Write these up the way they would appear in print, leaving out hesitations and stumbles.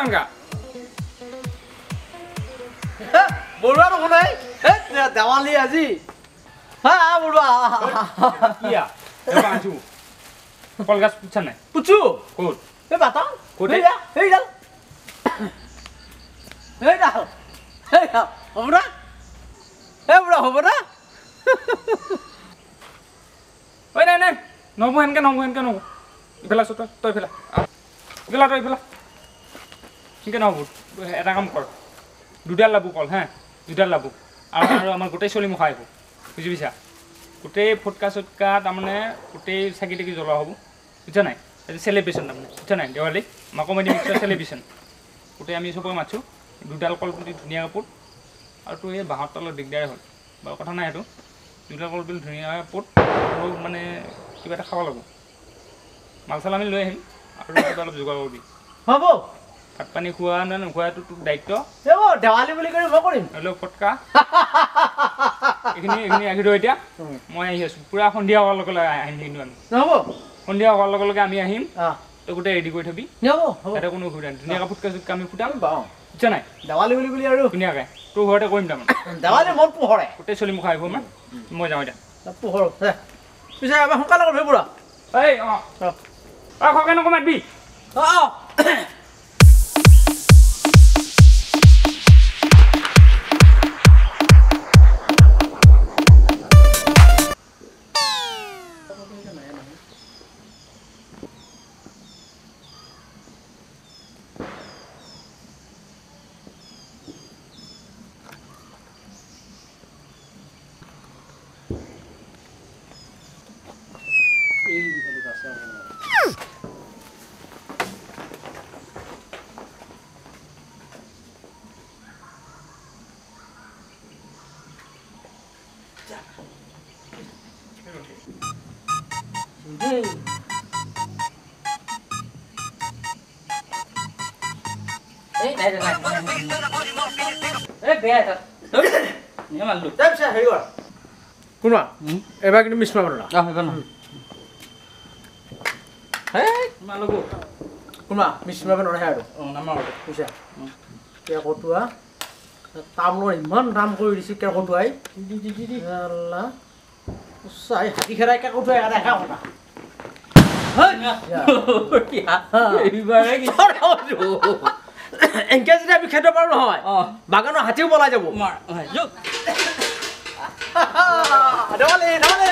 এনেকা বৰুৱা নুশুনাই দেৱালী আজি হা বৰুৱা কিয়া আছো কলগছ পুছা নাই পুছো ক'ত এই বাতা ক'ত সেইডাল সেইডাল সেইডাল হ'ব না এই বুঢ়া হ'ব না ঐ নাই নাই নহ'ব সেনকে নহ'ব সেনকে নহ'ব ইফালে আছো তই তই ইফালে ইফালে তই ইফালে সেনকে নহ'ব এটা কাম কৰ দুডাল লাবু কল হে দুডাল লাবু আৰু আৰু আমাৰ গোটেই চলি মুখা আহিব বুজি পাইছা গোটেই ফুটকা চুটকা তাৰমানে গোটেই চাকি তাকি জ্বলোৱা হ'ব বুজিছা নাই এইটো চেলিব্ৰেশ্যন তাৰমানে বুজিছা নাই দেৱালী আমাৰ কমেডি মিক্সাৰ চেলিব্ৰেশ্যন গোটেই আমি চবকে মাতছোঁ দুডাল কলপুলি ধুনীয়াকৈ পোত আৰু তোৰ এই বাঁহৰ তলত দিগদাৰে হ'ল বাৰু কথা নাই সেইটো দুডাল কলপুলি ধুনীয়াকৈ পোত আৰু মানে কিবা এটা খাব লাগিব মাল চাল আমি লৈ আহিম আৰু কিবা অলপ যোগাৰ কৰিবি হ'ব ভাত পানী খোৱা নে নোখোৱাটো তোৰ দায়িত্ব দেৱালী বুলি কৰি মই কৰিম হেল্ল' ফটকা এইখিনি এইখিনি ৰাখি থৈ এতিয়া মই আহি আছোঁ পূৰা সন্ধিয়া হোৱাৰ লগে লগে আহিম কিন্তু আমি নহ'ব সন্ধিয়া হোৱাৰ লগে লগে আমি আহিম তই গোটেই ৰেডি কৰি থবি তাতে কোনো অসুবিধা নাই ধুনীয়াকৈ ফুটকা চুটকা আমি ফুটাম বুজিছা নাই দেৱালী বুলি বুলি আৰু ধুনীয়াকৈ তোৰ ঘৰতে কৰিম তাৰমানে দেৱালী মন পোহৰে গোটেই চলি মুখা আহিব মই যাওঁ এতিয়া পোহৰ পিছে এবাৰ সোনকালে কৰিবি বুঢ়া এই অঁ অঁ খকে নকমাবি অঁ অঁ শুনা এবাৰ কিন্তু মিছ মাৰিব শুনা মিছ মাৰিব নোৱাৰে আৰু বুজিছা কেৰ্কেটুৱা তামোলৰ ইমান দাম কৰি দিছে কেৰ্কেটুৱাই চাই হাতী খেদাই কেৰ্কেটুৱাই এটা দেখা কথা এনেকে যদি আমি খেদিব পাৰোঁ নহয় বাগানৰ হাতীও পলাই যাব দেৱালী দেৱালী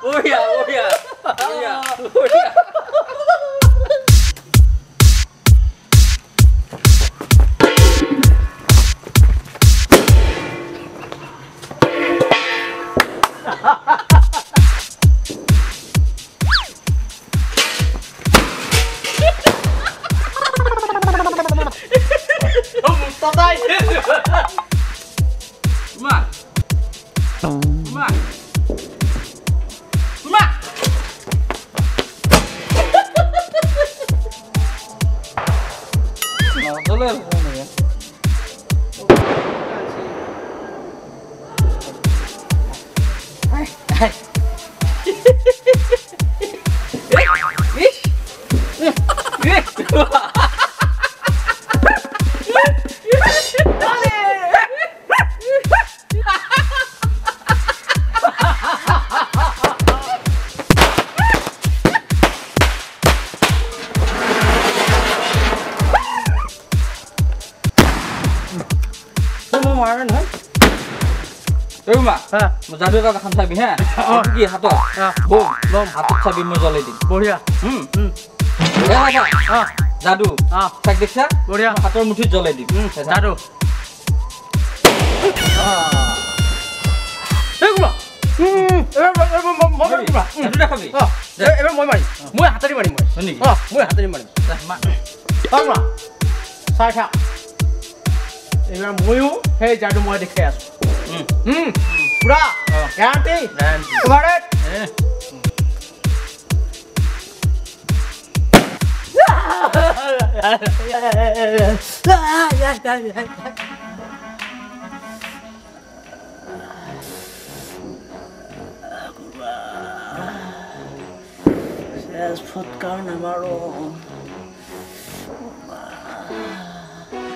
বঢ়িয়া বঢ়িয়া বঢ়িয়া বঢ়িয়া যাদু এটা খাম চাবি হা কি হাতত বম বম হাতত চাবি মই জ্বলাই দিম বঢ়িয়া যাদু চাক দেখছা বঢ়িয়া হাতৰ মুঠিত জ্বলাই দিম যাদু মই মাৰিম মই হাতেৰে মাৰিম মই হাতেৰে মাৰিম চাই থাক এইবাৰ ময়ো সেই যাদু মই দেখাই আছো পুৰা গেৰাণ্টি তোমাৰ।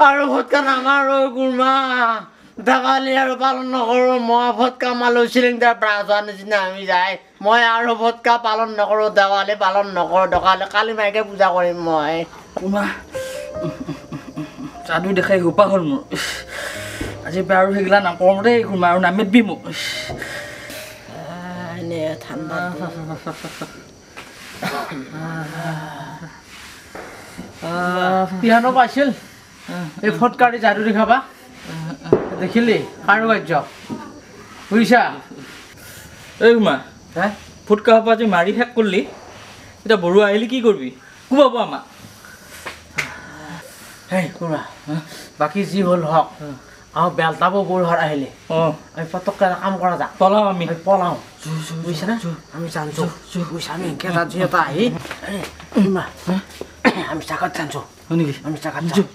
আৰু ভটকা নামাৰো গুৰমা, দেৱালী আৰু পালন নকৰোঁ মই। ভটকা মালো চিলিণ্ডাৰ ব্ৰাছ হোৱা নিচিনা আমি যায়। মই আৰু ভটকা পালন নকৰোঁ, দেৱালী পালন নকৰোঁ, দকালে কালি মাইকে পূজা কৰিম মই। কুমা যাদু দেখাই সোপা হ'ল মোৰ। আজিৰ পৰা আৰু সেইগিলা নকৰোঁ দেই খুৰমা, আৰু নামেতবি মোক। এনে ঠাণ্ডা পিয়ানো পাইছিল এই ফটকাৰি যাদু দেখাবা, দেখিলি কাৰুকাৰ্য বুজিছা? এই মা, হে ফুটকা সোপা যে মাৰি শেষ কৰিলি, এতিয়া বৰুৱা আহিলি কি কৰিবি? কোবাব আমাক। হেই খুৰা, বাকী যি হ'ল হওক, আমাৰ বেলতাবো বৰুৱাৰ আহিলে অঁ আমি পটককৈ এটা কাম কৰা যাক, পলাওঁ আমি, পলাওঁ বুজিছা? আমি জানছো বুজিছা, আমি এনেকৈ জানছো এটা আহি আমি চাকাত জানছো। হয় নেকি? আমি চাকাত যাওঁ।